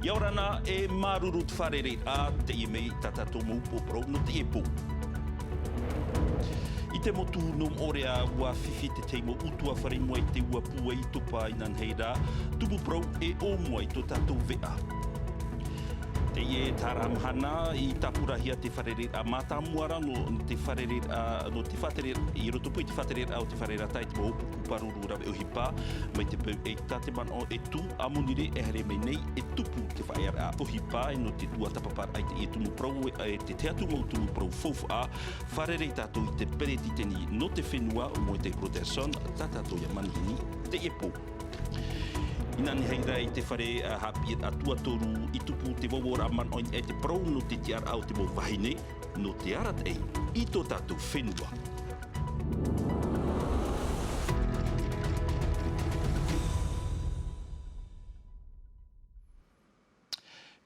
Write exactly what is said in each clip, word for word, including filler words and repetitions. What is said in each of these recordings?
ʻIa ora na e māuruuru te fārereiraʻa, teie mai tā tātou mau upoʻo parau nō teie pō. I te motu nō Moʻorea ʻua fifi te tahi mau ʻutuāfare i mua i te ua pūai i topa inanahi ra, tumu parau e ʻōmua i tō tātou veʻa. Teie tāraʻa mahana i tāpurahia te fārereiraʻa mātāmua ra nō te fārereiraʻa, nō te fātere, i roto pū i te fātereraʻa o te fare rata i te mau ʻōpupu pāruru rave ʻohipa, mai te peu e tā te manaʻo e tū ʻāmoni rē e haere mai nei e tupu te faʻaearaʻa ʻohipa e nō te tuatāpaparaʻa i teie tumu parau, e te tahi atu mau tumu parau faufaʻa, fārerei tātou i te peretiteni nō te fenua, Moetai Brotherson, tā tātou ʻia manihini teie pō. Inanahi ra i te fare, ā, haʻapiʻiraʻa tuatoru i tupu te vauvau ra manaʻo i niʻa i te parau nō te tiʻaraʻa o te mau vahine, nō te arataʻi i tō tātou fenua.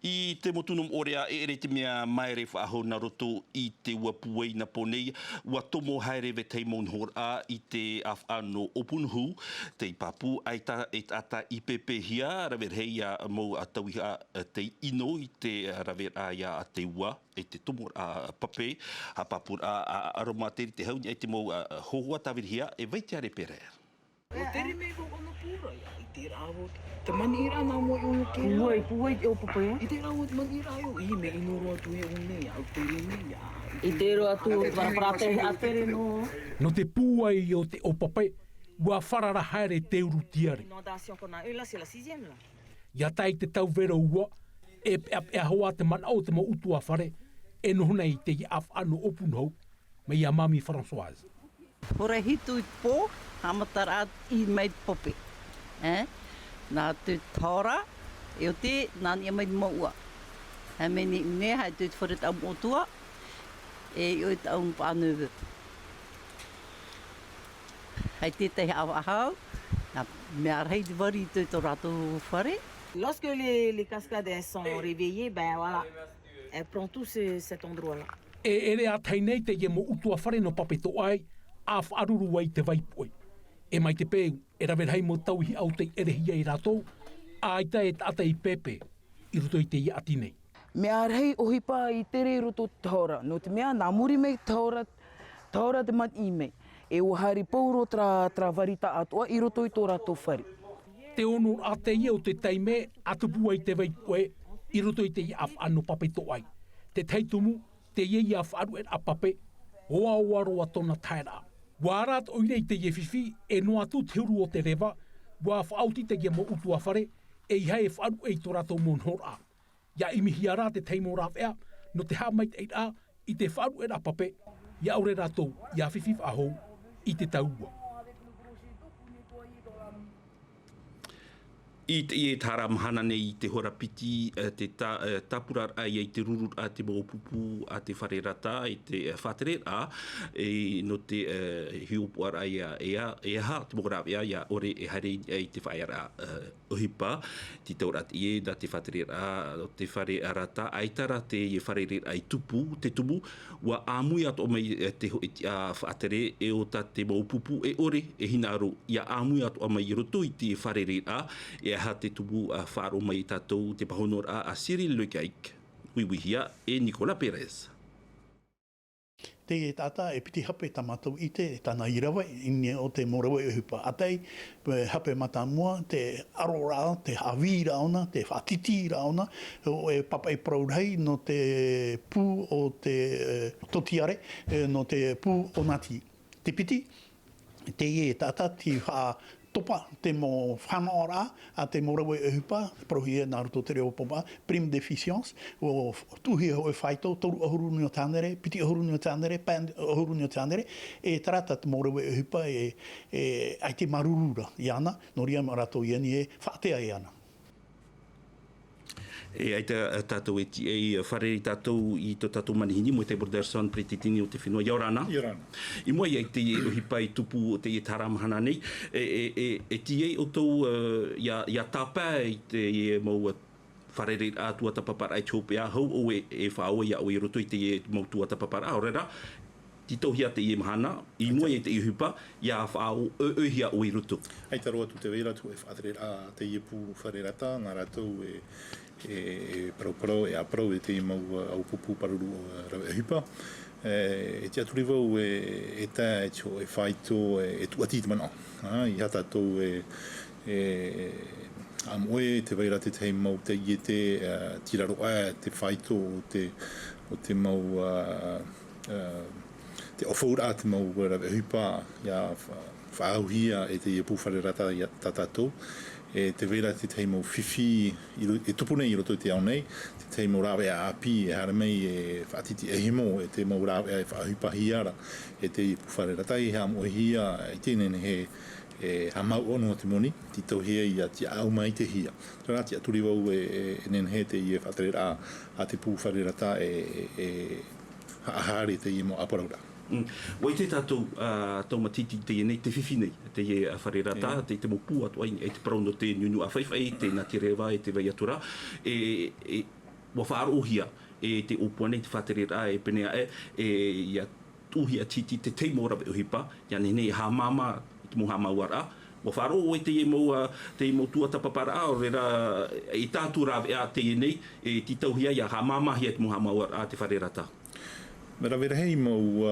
I te motu nō Moʻorea, e ʻere te mea māere faʻahou nā roto i te ua pūai i nā pō nei, ʻua tomo haere vetahi mau nohoraʻa i te ʻāfaʻa nō ʻŌpunuhū, tei pāpū, ʻaita e taʻata i pēpēhia, rave rahi ā mau tauihaʻa tei ʻino i te raveraʻa ïa a te ua, e te tomoraʻa pape, haʻapāpūraʻa, ā, aromatera i te hau i niʻa i te mau, ā, hōhoʻa tāvirihia, e vai te ʻāreperere. ʻO tere mai vau ʻana pū ra, ʻia, i terā vau te maniʻiraʻa nā mua i ʻō kē. Pūai, pūai te ʻōpape, ā? I terā vau te maniʻiraʻa ʻo, ʻī, mea ʻino roa atu i ʻō nei, ʻia, ʻo tere mai, ʻia, i te roa atu, te paraparau te ʻātere nō. Nō te pūai o te ʻōpape, ʻua farara haere te uru tiare. Inondation qu'on a eu là, c'est la sixième, là. ʻIa tae i te tau vero ua, e peʻapeʻa hoʻi te manaʻo o te mau ʻutuāfare, e noho nei i teie ʻāfaʻa nō ʻŌpunuhū, mai iā Māmī Françoise. Hora hitu i te pō, haʻamataraʻa i mai te pape. E? Nā te tahora, e ʻo te, nā niʻa mai te mau ua. Haere mai nei, haere atu i te fare taʻamu ʻōtua, e ʻo i taʻamu paʻa neve. Hai tētahi ʻāvaʻa hau, nā mea rahi te vari i tō, tō rātou fare. Lorsque les, les cascades, elles sont réveillées, ben voilà, elles prennent tout ce, cet endroit-là. E ʻere ā tahi nei teie mau ʻutuāfare nō Papetoʻai, ʻa faʻaruru ai te vai poʻe. E mai te peu, e rave rahi mau tauihaʻa tei ʻerehia e rātou, ʻaita e taʻata i pēpē i roto i teie ʻati nei. Mea rahi ʻohipa i tere i roto te tahora, nō te mea, nā muri mai te tahora, tahora te maniʻi mai. E ʻua haere pauroa terā, terā vari taʻatoʻa i roto i tō rātou fare. Te ono ā teie o te taime, ʻa tupu ai te vai poʻe, i roto i teie ʻāfaʻa nō Papetoʻai. Te tahi tumu, teie ïa faʻaruʻeraʻa pape, ʻoaʻoa roa tōna taeraʻa. ʻUa ara atoʻa i teie fifi, e noa atu te huru o te reva, ʻua faʻaoti teie mau ʻutuāfare, ʻeiaha e faʻaruʻe i tō rātou mau nohoraʻa. ʻIa ʻimihia rā te tahi mau rāveʻa, nō te haʻamaitaʻiraʻa i te faʻaruʻeraʻa pape, ʻia ʻore rātou ʻia fifi faʻahou i te tau ua. I teie tāraʻa mahana nei i te hora piti, e, te tā-, e, tāpuraraʻa ïa i te rururaʻa te mau ʻōpupu a te fare rata i te, e, fātereraʻa, e, nō te, e, hiʻopoʻaraʻa ïa, e a-, e aha te mau rāveʻa ʻia ʻore e haere i te faʻaearaʻa, e, ʻohipa, tītauraʻa teie nā te fātereraʻa o te fare rata, ʻaita rā te fārereiraʻa i tupu, te tumu, ʻua ʻāmui atoʻa mai, e, te hōʻē tiʻa faʻatere, e ʻo tā te mau pupu e ʻore, e hinaʻaro, ʻia ʻāmui atoʻa mai i roto i te fārereiraʻa, e aha te tumu, ā, faʻaroʻo mai ia tātou te pāhonoraʻa a Cyril Le Caïc, uiuihia e Nicolas Pérez. Teie taʻata e piti hape tā mātou ʻite, e tāna i rave, i niʻa i te mau rave ʻohipa ʻātaʻi, e hape mātāmua, te ʻaroraʻa, te haʻavīraʻa ʻōna, te faʻatītīraʻa ʻōna, ʻo, e papaʻi parau rahi nō te pū o te, e, tōtiare, e, nō te pū ʻōnati. Te piti, teie taʻata tei faʻa- topa te mau fānaʻoraʻa a te mau rave ʻohipa, parauhia nā roto te reo pāpū, prime déficience, ʻo tuʻuhia hōʻē faito, toru ʻahuru nō te hānere, piti ʻahuru nō te hānere, pae ʻahuru nō te hānere, e terā tā te mau rave ʻohipa e, e, ʻaita e māuruuru ra iāna, nō reira mā rātou i ani e faʻatea iāna. E ʻaita tātou e tīaʻi, fārerei tātou i tō tātou manihini, Moetai Brotherson, peretiteni o te fenua, ʻia ora na. ʻIa ora na. I mua i teie ʻohipa i tupu teie tāraʻa mahana nei, e, e, e, e tīaʻi ʻoutou, e, ʻia, ʻia tāpae i teie mau, e, fārereiraʻa tuatāpaparaʻa i te hopeʻa, hou ʻoe e faʻaora iā ʻoe i roto i teie mau tuatāpaparaʻa, ʻaore rā, tītauhia teie mahana, i mua i teie ʻohipa, ʻia faʻaʻoʻohia ʻoe i roto. ʻAita roa atu te vai ra te hōʻē faʻatereraʻa a teie pū fare rata, nā rātou e, E, e parauparau, e ʻāparau e te mau, ā, ʻaupūpū pāruru, ā, rave ʻohipa. E, e tiʻaturi vau e, e tae i te hōʻē faito, e, e tūʻati i te manaʻo. Ā, ʻeiaha tātou e, e, ʻāmoʻe, tē vai ra te tahi mau taiete, ā, tīraro aʻe te faito o te, o te mau, ā, ā, te ʻaufau ra te mau rave ʻohipa, ʻia fa-, faʻaauhia e teie pū fare rata ia, tā tātou. E tē vai ra te tahi mau fifi i ro-, e tupu nei i roto i te ao nei, te tahi mau rāveʻa ʻāpī, e haere mai e faʻatitiʻaihia e te mau rāveʻa e faʻaʻohipahia ra, e teie pū fare rata, ʻeiaha ʻāmoʻehia, ʻaita e nehenehe e haʻamāuʻa noa te moni, tītauhia ʻia tiʻaʻau maitaʻihia. Terā, tiʻaturi vau e, e, e nehenehe teie faʻatereraʻa a te pū fare rata e, e, e haʻahaere i teie mau ʻāparauraʻa. Mm. ʻUa ʻite tātou, ā, tau matahiti i teie nei, te fifi nei, teie, ā, fare rata, ʻĒ. Te, te mau pū atoʻa i, i te parau nō te niuniu ʻāfaifai, te nātireva, e tē vai atu ra. E, e, ʻua faʻaroʻohia e te ʻōpua nei, te faʻatereraʻa, e pēnei aʻe, e, ʻia tuʻuhia tītī te tahi mau rave ʻohipa, ʻia nehenehe e haʻamāmā i te mau haʻamāuʻaraʻa. ʻUa faʻaroʻo ʻoe i teie mau, ā, teie mau tuatāpaparaʻa, ʻaore rā, e tātou rāveʻa teie nei, e tītauhia ʻia haʻamāmāhia i te mau haʻamāuʻaraʻa a te fare rata. Mea rave rahi mau, ā,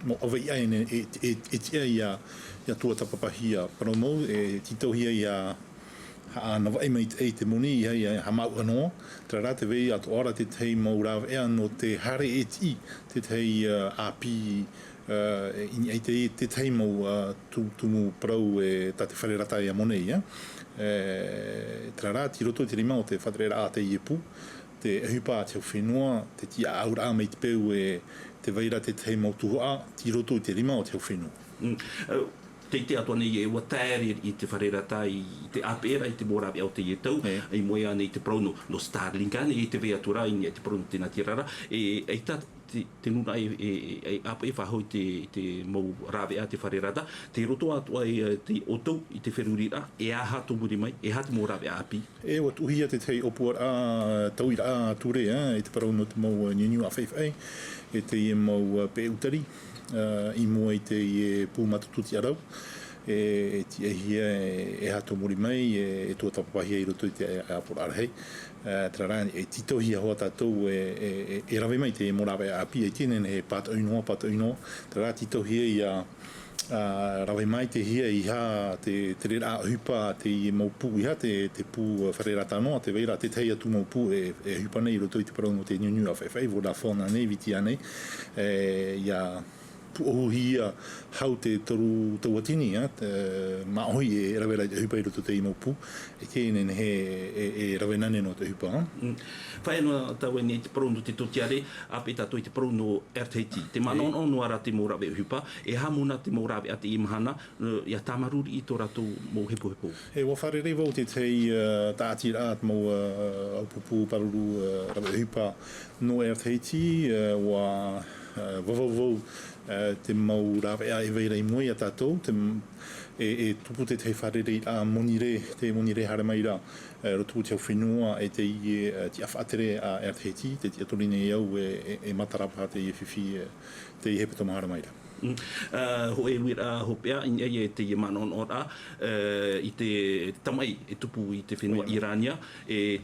mau ʻaveiʻa e, e, e, e tiʻa ʻia, ʻia tuatāpapahia. Parau mau, e tītauhia ʻia haʻanavaʻi maitaʻi te moni, ʻeiaha ʻia haʻamāuʻa noa. Terā rā, tē vai atoʻa ra te tahi mau rāveʻa nō te haere e tiʻi te tahi, ā, ʻāpī, ā, i niʻa i te, te tahi mau, ā, tu-, tumu parau e tā te fare rata i amo nei, ā. E, terā rā, tei roto i te rima o te faʻatereraʻa a teie pū, te ʻohipa a te hau fenua, te tiʻaʻauraʻa mai te peu e tē vai ra te tahi mau tuhaʻa, tei roto i te rima o te hau fenua. Mm. Ā, tē ʻite atoʻa nei e ʻua taere i te fare rata i, i te ʻāpeʻeraʻa i te mau rāveʻa o teie tau, ʻĒ. I mua aʻe nei i te parau nō, nō Starlink, ānei, e tē vai atu ra i niʻa i te parau nō te nātireva, e, ʻaita te, te nūnaʻa e, e, e, e ʻāpeʻe faʻahou i te, i te mau rāveʻa a te fare rata, tei roto atoʻa i, ā, te, ʻoutou i te feruriraʻa, e aha tō muri mai, e aha te mau rāveʻa ʻāpī? E, ʻua tuʻuhia te tahi ʻōpuaraʻa, tauiraʻa ture, ā, i te parau nō te mau, ā, niuniu ʻāfaifai, e teie mau, ā, peʻe utari, ā, i mua i teie pū mātutu tiʻarau, e, e tiʻahia, e, e aha tō muri mai, e, e tuatāpapahia i roto i te ʻāpoʻoraʻa rahi. Ā, terā rā, e tītauhia hoʻi tātou, e, e, e, e rave mai te mau rāveʻa ʻāpī, ʻaita e nehenehe e pātoʻi noa, pātoʻi noa, terā rā, tītauhia ʻia, ā, rave maitaʻihia ʻeiaha te, te tereraʻa ʻohipa a teie mau pū, ʻeiaha te, te pū, ā, fare rata noa, tē vai ra te tahi atu mau pū e, e ʻohipa nei i roto i te parau nō te niuniu ʻāfaifai, Vodafone ānei, V T ānei, e, ʻia pūʻohuhia hau te toru tauatini, ā, te, māʻohi e rave ra i te ʻohipa i roto i teie mau pū, ʻaita e nehenehe e, e rave nānei noa te ʻohipa, ā. Mm. Faʻaea noa tāua i niʻa i te parau nō te tōtiare, ʻāpeʻe tātou i te parau nō Air Tahiti. Tē manaʻonaʻo noa ra te mau rāveʻa ʻohipa, e aha mau nā te mau rāveʻa teie mahana, ā, ʻia tāmarū riʻi i tō rātou mau hepohepo. E, ʻua fārerei vau i te tahi, ā, tāʻatiraʻa, te mau, ā, ʻaupūpū pāruru, ā, rāveʻa ʻohipa nō Air Tahiti, ā, ʻua, ā, vavau vau, ā, te mau rāveʻa e vai ra i mua ia tātou, te m-, e, e tupu te tahi fārereiraʻa monirē, te monirē haere mai ra, ā, roto i te hau fenua, e teie, ā, tiʻa faʻatere a Air Tahiti, tē tiʻaturi nei au e, e, e matara paha teie fifi, ā, teie hepetoma haere mai ra. Mm. Ā, hōʻē uiraʻa hopeʻa, i niʻa i teie manaʻonaʻoraʻa, ā, i te tamaʻi e tupu i te fenua Irānia, e,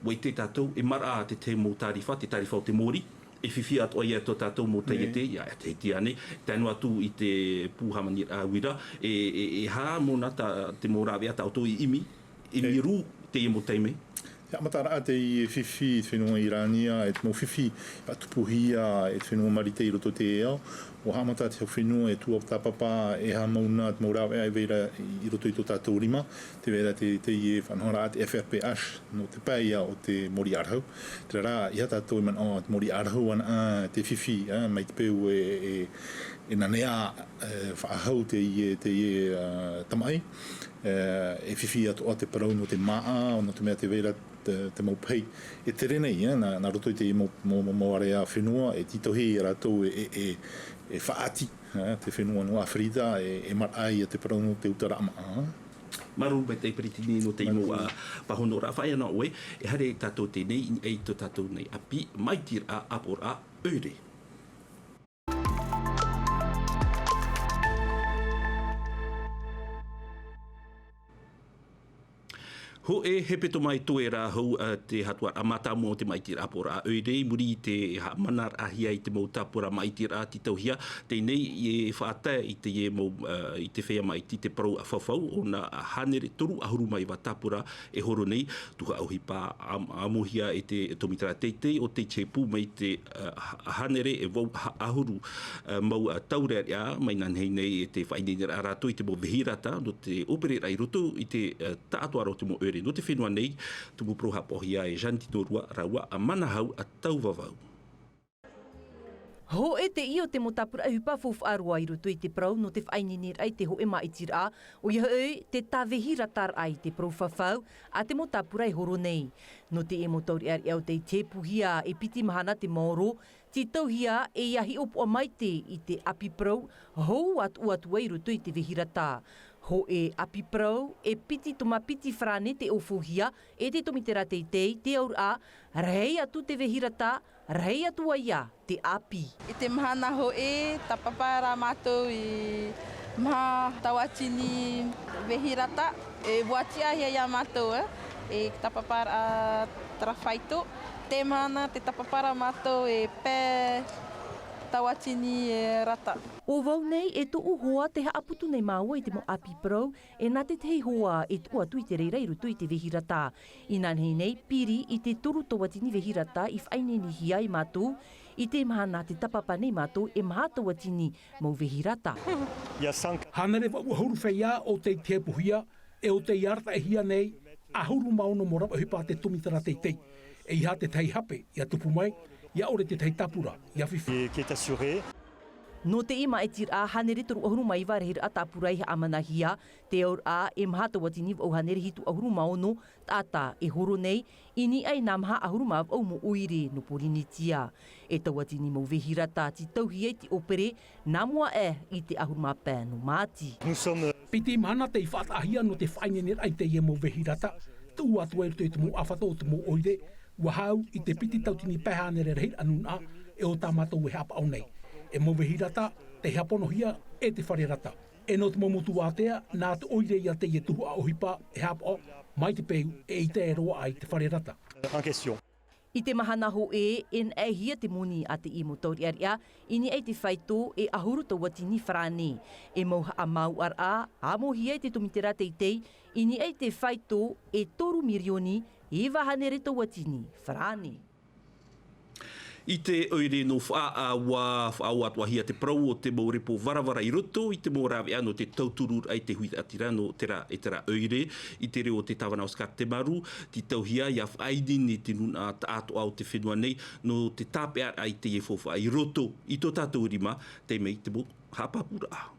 ʻua ʻite tātou, e maraʻa te tahi mau tārifa, te tārifa o te mōrī, e fifi atoʻa ia tō tātou mau taiete, ia Tahiti ānei, tae noa atu i te pū hāmaniraʻa uira, e, e, e aha mau nā tā, te mau rāveʻa tā ʻoutou i ʻimi, ʻimi rū, teie mau taime. Te haʻamataraʻa teie fifi i te fenua Irānia, e te mau fifi, ʻa tupuhia e te fenua Marite i roto i te ao, ʻua haʻamata te hau fenua e tuatāpapa, e aha mau nā te mau rāveʻa e vai ra i roto i tō tātou rima, tē vai ra te, teie faʻanahoraʻa te F R P H, nō te pae ia o te mōrī ʻarahu. Terā rā, ʻeiaha tātou e manaʻo te mōrī ʻarahu anaʻe, ā, te fifi, ā, mai te peu e, e, e nānea, e, faʻahou teie, teie, ā, tamaʻi. E, e fifi atoʻa te parau nō te māʻa, nō te mea tē vai ra te, te mau pahi e tere nei, ā, nā, nā roto i te mau, mau, mau, mau area fenua, e tītauhia ia rātou e, e, e, e faʻaʻati, ā, te fenua nō ʻĀfirita, e, e maraʻa ia te parau nō te utaraʻa māʻa. Māuruuru maitaʻi Peretiteni nō te mau, ā, pāhonoraʻa. Faʻaea noa ʻoe, e haere tātou i teie nei, i niʻa i tō tātou nei ʻāpī, māʻitiraʻa, ʻāpoʻoraʻa, ʻoire. Hōʻē hepetoma e toe rā hou te hatuaraʻa mātāmua o te māʻitiraʻa pōraʻa ʻoire i muri i te haʻamanaraʻahia i te mau tāpura māʻitiraʻa tītauhia. Teie nei e faʻatae i te mau i te feiā māʻiti te parau fafau ʻo nā hānere toru ʻahuru mā iva tāpura e horo nei. Tuhaʻa ʻohipa ʻamohia e te tomitera teitei o te tepu mai te hānere e vau ʻahuru mau taurearea mai nā nei nei e te faʻaineineraʻa rātou i te mau vehirata nō te ʻōpereraʻa i roto i te taʻatoʻaraʻa o te mau ʻoire nō te fenua nei. Tumu parau haʻapaʻohia e Jeanne Tinorua rāua a Manahau a Tauvavau. Hōʻē te ʻī o te mau tāpura ʻohipa faufaʻa roa i roto i te parau nō te faʻaineineraʻa i te hōʻē māʻitiraʻa, ʻoia hoʻi te tāvehirataraʻa i te parau fafau a te mau tāpura e horo nei. Nō te mau taurearea o tei tepuhia e piti mahana te maoro, tītauhia e ia hiʻopoʻa maite i te ʻapi parau hou atu atu ai i roto i te vehirata. Hōʻē ʻapi parau e piti toma piti farāne te ʻōfouhia e te tomitera teitei te auraʻa, rahi atu te vehirata, rahi atu ai ia te ʻapi. I te mahana hōʻē tāpapa rā mātou i maha tauatini vehirata e ua tiʻahia iā mātou e tāpapa rā tarafaito. Te mahana te tāpapa rā mātou e pae tauatini e rata. ʻO vau nei e tuʻu hoa te haʻaputu nei māua i te mau ʻapi parau e nā te tahi hoa e tuʻu atu i te reira i roto i te vehirata. Inā nei nei piri i te toru tauatini vehirata i faʻaineine hia e mātou i te mahana te tāpapa nei mātou e maha tauatini mau vehirata. Hānere vau ʻahuru feiā o tei tepuhia e o tei arataʻihia nei ʻahuru mā ono mau rava ʻohipa te tomitera teitei. E iha te tahi hape ia tupu mai ia ʻore te tahi tāpura ia fifi. Nō te māʻitiraʻa hānere toru ʻahuru mā iva rahiraʻa tāpura i haʻamanahia, te auraʻa e maha tauatini vau hānere hitu ʻahuru mā ono taʻata e horo nei i niʻa i nā maha ʻahuru mā vau mau ʻoire nō pōrīnetia. E tauatini mau vehirata tītauhia i te ʻōpere nā mua aʻe i te ʻahuru mā pae nō māti. Piti mahana tei faʻataʻahia nō te faʻaineineraʻa i teie mau vehirata tuʻu atu ai i roto i te mau ʻāfata o te mau ʻoire. Ua hau i te piti tautini pae hānere rahiraʻa nūnaʻa e o tā mātou e haʻapaʻo nei. E mau vehirata tei hāponohia e te fare rata. E nō te mau motu ātea nā te ʻoire ia teie tuhaʻa ʻohipa e haʻapaʻo mai te peu e ʻite e roaʻa i te fare rata. I te mahana hōʻē e naʻehia te moni a te mau taurearea i niʻa i te faito e ʻahuru tauatini farāne. E mau haʻamāuʻaraʻa ʻamohia i te tomitera teitei i niʻa i te faito e toru mirioni iva hānere tauatini farāne. I te ʻoire nō Faʻaʻā ua faʻaʻoatoʻahia te parau o te mau repo varavara i roto i te mau rāveʻa nō te tautururaʻa i te huiraʻatira nō terā e terā ʻoire. I te reo o te tāvana Oscar Temaru, tītauhia ia faʻaineine te nūnaʻa taʻatoʻa o te fenua nei nō te tāpeʻaraʻa i teie faufaʻa i roto i tō tātou rima, tei mai te mau haʻapāpūraʻa.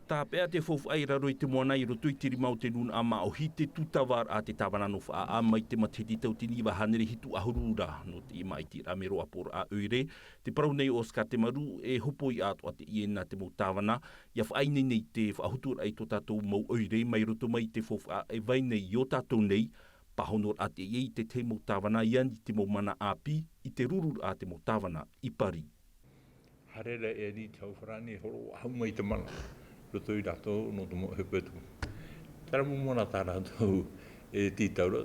Tāpeʻa te faufaʻa i raro i te moana i roto i te rima o te nūnaʻa māʻohi te tūtavaraʻa a te tāvana nō Faʻaʻā mai te matahiti tautini iva hānere hitu ʻahuru ra. Nō te māʻitiraʻa mero ʻāpoʻoraʻa ʻoire, te parau nei o Oscar Temaru e hopoi atoʻa teie nā te mau tāvana ia faʻaineine i te faʻahuturaʻa i tō tātou mau ʻoire mai roto mai i te faufaʻa e vai nei i ō tātou nei. Pāhonoraʻa teie i te tahi mau tāvana i ani i te mau mana ʻāpī i te rururaʻa a te mau tāvana i Pari. Haere ra e ani te hau farāne e horo ʻahu mai te mana roto i rātou nō te mau ʻohipa atu. Terā mau mana tā rātou e tītau ra.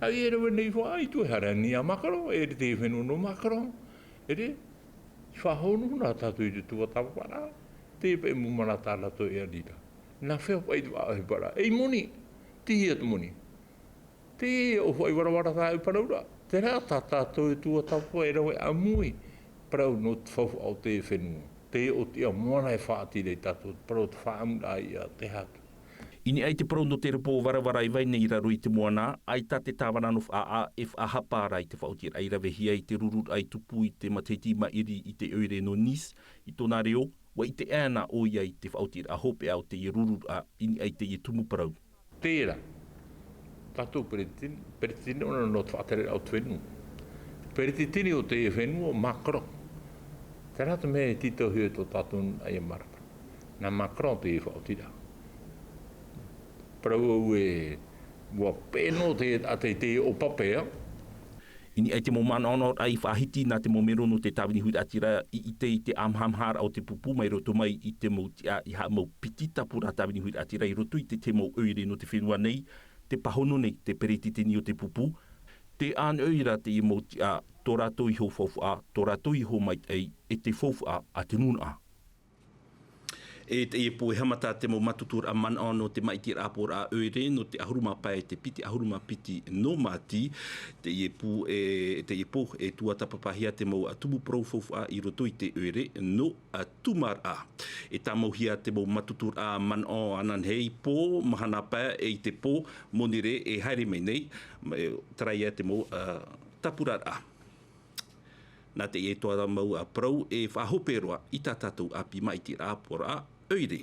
Ai e rave nei faʻaʻite e haere ani a Macron e rite i fenua nō Macron. E rē i faʻahonu nā tātou i te tuatāpaparaʻa. Te paʻi mau mana tā rātou e ani ra nā fea paʻi te faʻaʻohiparaʻa ei moni. Tihia te moni. Te ʻōfaʻi varavara tāʻu parauraʻa. Terā tā tātou e tuatāpapa e rave ʻāmui parau nō te faufaʻa o te fenua. Te ʻōtiʻa moana e faʻatira i tātou te parau te faʻaʻamuraʻa ia te hatu. I niʻa i te parau nō te repo varavara e vai nei i raro i te moana ʻaita te tāvana nō Faʻaʻā e faʻahapa ra i te faʻaotiraʻa i ravehia i te rururaʻa i tupu i te matahiti maʻiri i te ʻoire nō Nice. I tōna reo ua ʻite ʻana ʻoia i te faʻaotiraʻa hopeʻa o teie rururaʻa i niʻa i teie tumu parau. Tērā tātou peretiteni, peretiteni ʻona nō te faʻatereraʻa o te fenua. Peretiteni o te fenua Macron. Terā te mea e tītauhia e tō tātou nūnaʻa ia marama. Nā Macron te faʻaotiraʻa. Parau au e ua pēnō te ʻateitei o papea. I niʻa i te mau manaʻonaʻoraʻa i faʻahiti nā te mau mero nō te tāvini huiraʻatira i ʻite i te ʻāmahamaharaʻa o te pupu mai roto mai i te mau tiʻa i haʻamau piti tāpura tāvini huiraʻatira i roto i te tahi mau ʻoire nō te fenua nei. te pāhono nei te peretiteni o te pupu, te ʻānoʻi ra teie mau tiʻa, tō rātou iho faufaʻa, tō rātou iho maitaʻi, e te faufaʻa a te nūnaʻa. E teie pō e haʻamata te mau mātuturaʻa manaʻo nō te māʻitiraʻa pōraʻa ʻoire, nō te ʻahuru mā pae e te piti ʻahuru mā piti nō Māti. Teie pō e, teie pō e tuatāpapahia te mau tumu parau faufaʻa i roto i te ʻoire nō a tūmāraʻa. E tāmauhia te mau mātuturaʻa manaʻo ananahi pō, mahana pae e i te pō, monirē e haere mai nei, e, terā ia te mau, ā, tāpuraraʻa. Nā teie toa mau, ā, parau e faʻahope roa i tā tātou ʻāpī māʻitiraʻa pōraʻa ʻoire.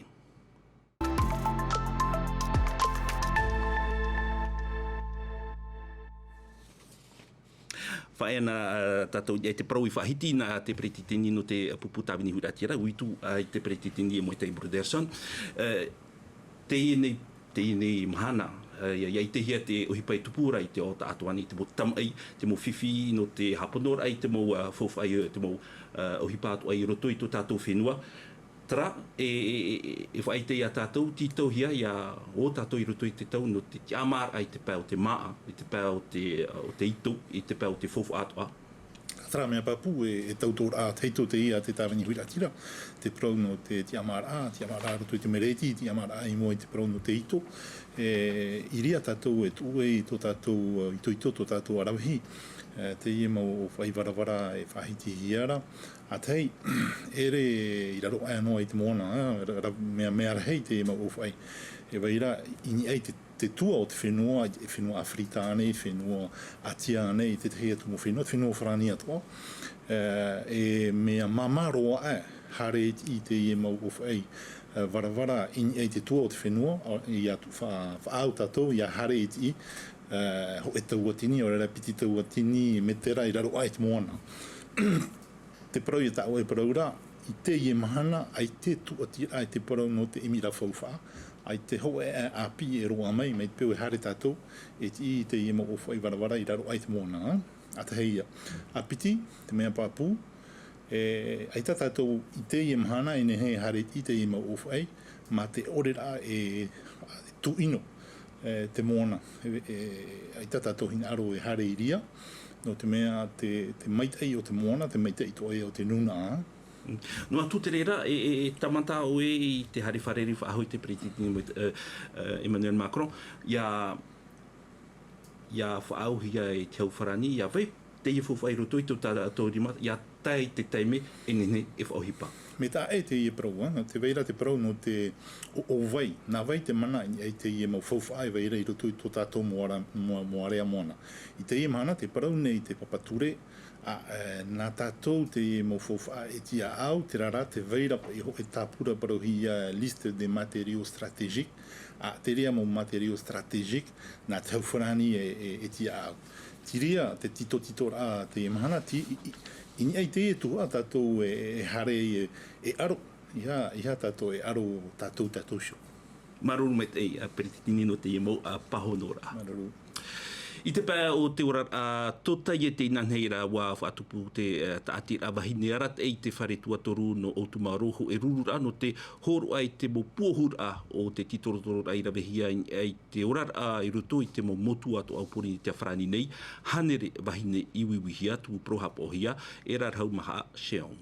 Faʻaea na, ā, tātou i te parau i faʻahiti nā te peretiteni nō te pupu tāvini huiraʻatira, ʻua ʻite, ā, i te peretiteni e Moetai Brotherson. Ā, teie nei, teie nei mahana, ā, ʻia, ʻia ʻitehia te ʻohipa e tupu ra i te ao taʻatoʻa nei, te mau tamaʻi, te mau fifi, nō te hāponoraʻa i te mau, ā, faufaʻa, te mau, ā, ʻohipa atoʻa i roto i tō tātou fenua. Terā, e, e, e, e faʻaʻite ia tātou, tītauhia ia ō tātou i roto i te tau nō te tiʻamāraʻa i te pae o te māʻa, i te pae o te, o te ito, i te pae o te faufaʻa atoʻa. Terā mea pāpū, e, e tautooraʻa tahito teie a te tāvini huiraʻatira, te parau nō te tiʻamāraʻa, tiʻamāraʻa roto i te mereti, tiʻamāraʻa i mua i te parau nō te ito. E, ʻīrā tātou e tuʻu ai tō tātou, itoito, tō tātou aravihi, e, teie mau ʻōfaʻi varavara e faʻahitihia ra, ʻa tahi, ʻere i raro aʻe noa i te moana, ā, ra-, ra-, mea, mea rahi te mau ʻōfaʻi. E vai ra, i niʻa i te, te tua o te fenua, e fenua ʻĀfirita ānei, fenua ʻĀtia ānei, i te tahi atu mau fenua, te fenua Farāni atoʻa. Ā, e mea māmā roa aʻe, haere i te, i teie mau ʻōfaʻi, ā, varavara i niʻa i te tua o te fenua, ā, ʻia tu-, fa-, faʻaau tātou, ʻia haere i te, ā, hōʻē tauatini, ʻaore ra piti tauatini metera i raro aʻe i te moana. Te parau ia tāʻu e parau ra, i teie mahana, ʻaita e tuʻatiraʻa i te parau nō te ʻimiraʻa faufaʻa, ʻaita e hōʻē ʻāpī e roaʻa mai, mai te peu e haere tātou, e tiʻi i teie mau ʻōfaʻi varavara i raro aʻe i te moana, ā, ʻa tahi ia. ʻA piti, te mea pāpū, e, ʻaita tātou i teie mahana, e nehenehe e haere i teie mau ʻōfaʻi, mā te ʻore ra e, e tuʻino, e, te moana. E, e, ʻaita tātou hinaʻaro e haere i reira, nō te mea te, te maitaʻi o te moana, te maitaʻi atoʻa ia o te nūnaʻa. Noa atu te reira, e, e, e tāmata ʻoe i te haere fārerei faʻahou i te peretiteni, e, e, Emmanuel Macron, ʻia, ʻia faʻaauhia e te hau farāni, ʻia vai teie faufaʻa i roto i tō tātou rima, ʻia tae i te taime e nehenehe e faʻaʻohipa. Mea taʻa ʻē teie parau, ā, te vai ra te parau nō te ʻo, ʻo vai, nā vai te mana i, i teie mau faufaʻa e vai ra i roto i tō tātou moara-, moa-, moarea moana. I teie mahana te parau nei te papa ture, ā, e, nā tātou teie mau faufaʻa e tiʻaʻau, terā rā te vai ra paʻi hōʻē tāpura parauhia liste des matériaux stratégiques, ā, te reira mau matériaux stratégiques, nā te hau farāni e, e, e tiʻaʻau. Te reira, te titotitoraʻa teie mahana, ti-, i, i, i niʻa i teie tuhaʻa tātou e, e haere e, e aro, ʻeiaha, ʻeiaha tātou e aro tātou, tātou iho. Māuruuru maitaʻi, ā, peretiteni nō teie mau, ā, pāhonoraʻa. Māuruuru. I te pae o te oraraʻa tōtaiete inanahi ra, ʻua faʻatupu te, ā, tāʻatiraʻa vahine arataʻi i te fare tuatoru nō ʻOutumaoro, hōʻē rururaʻa nō te hōroʻa i te mau puohuraʻa o te tītorotororaʻa i ravehia i, i te oraraʻa i roto i te mau motu atoʻa o Pōrīnetia farāni nei, hānere vahine i uiuihia, tumu parau haʻapaʻohia e Rarahu Mahaa Sheong.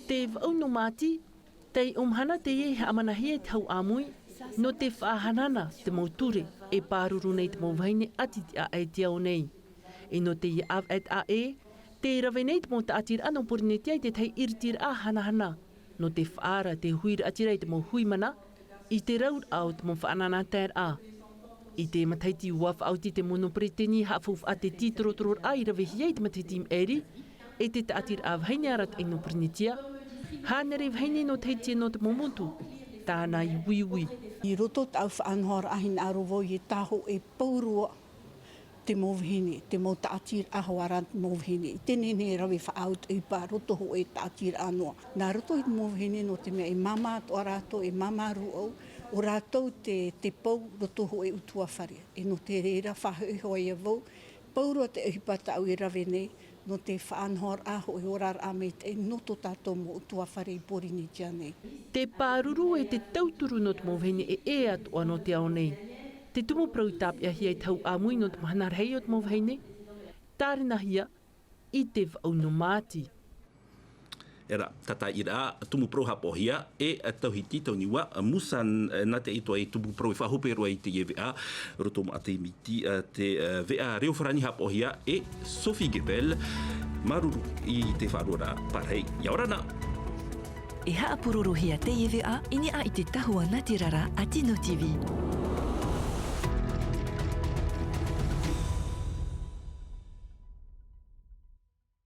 Te vaʻu nō Māti, tei ʻō mahana teie e haʻamanahia e te hau ʻāmui, nō te faʻahanahana te mau ture e pāruru nei te mau vahine ʻati tiʻa e te ao nei. E nō teie ʻāvaʻe taʻa ʻē, tē rave nei te mau tāʻatiraʻa nō Pōrīnetia i te tahi ʻiritiraʻa hanahana, nō te faʻaara te huiraʻatira i te mau hui mana, i te rauraʻa o te mau faʻanahoraʻa. I te matahiti ʻua faʻaoti te mono peretiteni haʻafaufaʻa te tītorotororaʻa i ravehia i te matahiti i maʻiri, e te tāʻatiraʻa vahine arataʻi nō Pōrīnetia, hānere vahine nō Tahiti nō te mau motu, tāna i uiui. I roto tāʻu faʻanahoraʻa hinaʻaro vau e tāhōʻē pauroa te mau vahine, te mau tāʻatiraʻa hoʻi ra te mau vahine. I teie nei e rave faʻaau te ʻohipa roto hōʻē tāʻatiraʻa noa. Nā roto i te mau vahine nō te mea e māmā atoʻa rātou, e māmā rūʻau, ʻo rātou te, te pou roto hōʻē ʻutuāfare. E nō te reira faʻahoʻi hoʻi ia vau, pauroa te ʻohipa tāʻu e rave nei, nō te faʻanahoraʻa hōʻē oraraʻa maitaʻi nō tō tātou mau ʻutuāfare i Pōrīnetia nei. Te pāruru e te tauturu nō te mau vahine e ʻē atoʻa nō te ao nei. Te tumu parau i tāpeʻahia i te hau ʻāmui nō te mahana rahi o te mau vahine, tārenahia i te vaʻu nō māti. Era, tātaʻi rā, tumu parau haʻapoʻohia e Tauhiti Tauniua, Musan, nā te ʻaito e tumu parau e faʻahope roa i teie veʻa, roto mā te miti, te veʻa reo farāni haʻapoʻohia e Sophie Gevel, māuruuru i te faʻaroʻo ra, pārahi, ʻia ora na. E haʻapūrorohia teie veʻa i niʻa i te tahua nā te rara a Tino T V.